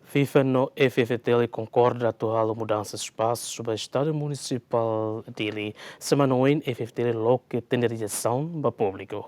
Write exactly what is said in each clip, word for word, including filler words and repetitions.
FIFA no F F T L konkorda atu halo mudansa espasu ba Estádiu Munisipál Dili. Semana oin F F T L loke tenderizasaun ba públiku.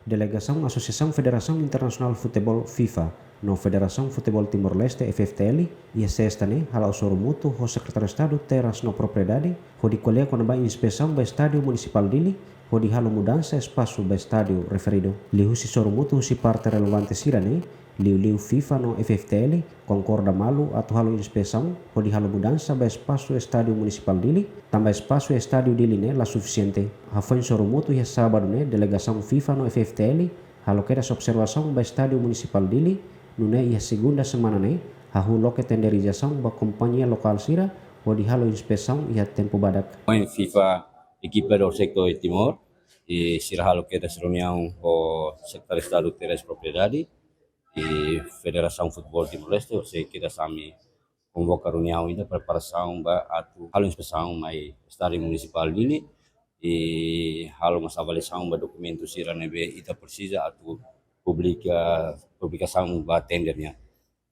Delegasaun Asosiasaun Federasaun Internasionál Futeból, FIFA, no Federasaun Futeból Timor-Leste, F F T L, iha Sesta ne'e hala'o sorumutu ho Sekretáriu Estadu Terras no Propriedade, hodi ko'alia kona-ba inspesaun ba Estádiu Munisipál Dili, hodi halo mudansa espasu ba estádiu referidu. Liuhusi sorumutu husi parte relevante sira-ne'e, liuliu FIFA no F F T L konkorda malu atu halo inspesaun hodi halo mudansa ba espasu Estádiu Munisipál Dili, tanba espasu Estádiu Dili ne'e la sufisiente. Hafoin sorumutu iha Sábadu ne'e, delegasaun FIFA no F F T L halo kedas observasaun ba Estádiu Munisipál Dili, nune'e iha Segunda semana ne'e hahú loke tenderizasaun ba kompañia lokál sira hodi halo inspesaun iha tempu badak. Ohin FIFA, ekipa do Sektor Timor, i sira halo kedas reuniaun ho Sekretáriu Estadu Terras Propriedade, i Federasaun Futeból Timor-Leste, ou seja, kedas ami konvoka reuniaun ida preparasaun ba atu halo inspesaun mai Estádiu Munisipál Dili, i halo mós avaliasaun ba dokumentu sira ne'ebé ita presiza atu publika, publikasaun ba tender nian.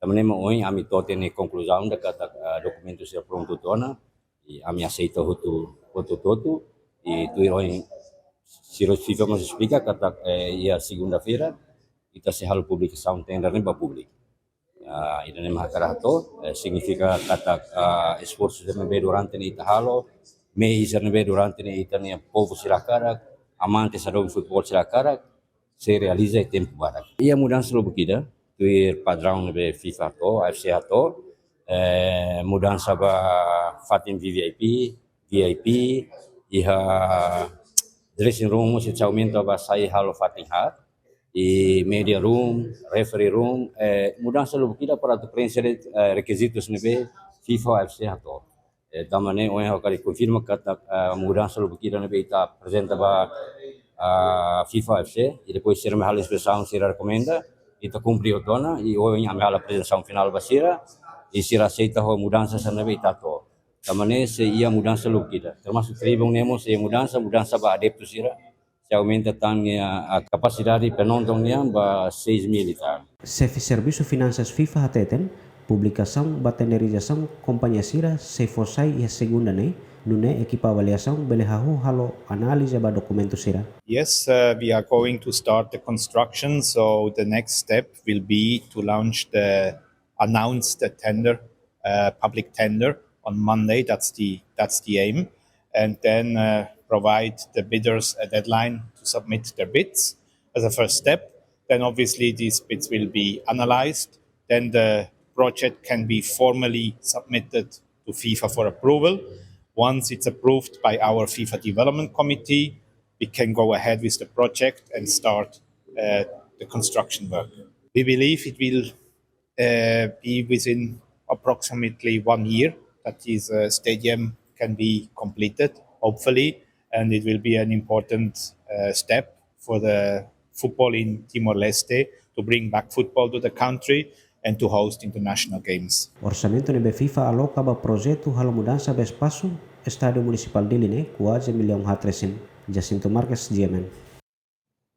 Tanba ne'e mak ohin ami to'o tiha ona konkluzaun ida katak, ah, dokumentu sira prontu tiha ona, i ami aseita hotu, hotu, hotu, i tuir ohin sira FIFA mós esplika katak, eh, iha segunda-feira ita sei halo publikasaun tender ne'e ba públiku. Ah, ida-ne'e mak hakarak hato'o, eh, signifika katak, ah, esforsu sira ne'ebé durante ne'e ita halo, mehi sira ne'ebé durante ne'e ita-nia povu sira hakarak, amante sa dong futeból sira hakarak, sei realiza iha tempu badak. Iha mudansa lubuk ida, tuir padraun ne'ebé FIFA hato'o, A F C hato'o, eh, mudansa ba fatin V V I P, V I P, iha dressing room mós sei aumenta ba sai halo fatin haat, i media room, referee room, eh, mudansa lubuk ida para atu preenxe, eh, rekizitus ne'ebé FIFA A F C hato'o. Eh, tanba ne'e ohin ha'u hakarak konfirma katak, eh, mudansa lubuk ida ne'ebé ita aprezenta ba, ah, FIFA A F C, i depois sira mai halo inspesaun, sira rekomenda, ita kumpre hotu ona, i ohin ami halo aprezentasaun finál ba sira, i sira aseita ho mudansa sira ne'ebé ita hato'o. Tanba ne'e sei iha mudansa lubuk ida. Termasuk tribun ne'e mós sei iha mudansa, mudansa ba adeptu sira, sei aumenta tan nia, ah, kapasidade penonton nian ba seis mil e tal. Xefe Servisu Finansas FIFA hateten, publikasaun ba tenderizasaun kompañia sira sei fó sai iha Segunda ne'e, nune'e ekipa avaliasaun bele hahú halo análize ba dokumentu sira. Yes, uh, we are going to start the construction, so the next step will be to launch the, announce the tender, uh, public tender on Monday. That's the, that's the aim. And then, uh, provide the bidders a deadline to submit their bids as a first step. Then obviously these bids will be analyzed. Then the project can be formally submitted to FIFA for approval. Once it's approved by our FIFA Development Committee, we can go ahead with the project and start, uh, the construction work. We believe it will, uh, be within approximately one year that this, uh, stadium can be completed, hopefully, and it will be an important, uh, step for the football in Timor-Leste to bring back football to the country and to host international games. Orsamentu ne'ebé FIFA aloka ba projetu halo mudansa ba espasu Estádiu Munisipál Dili ne'e kuaze millaun haat resin. Jacinto Marques, G M N.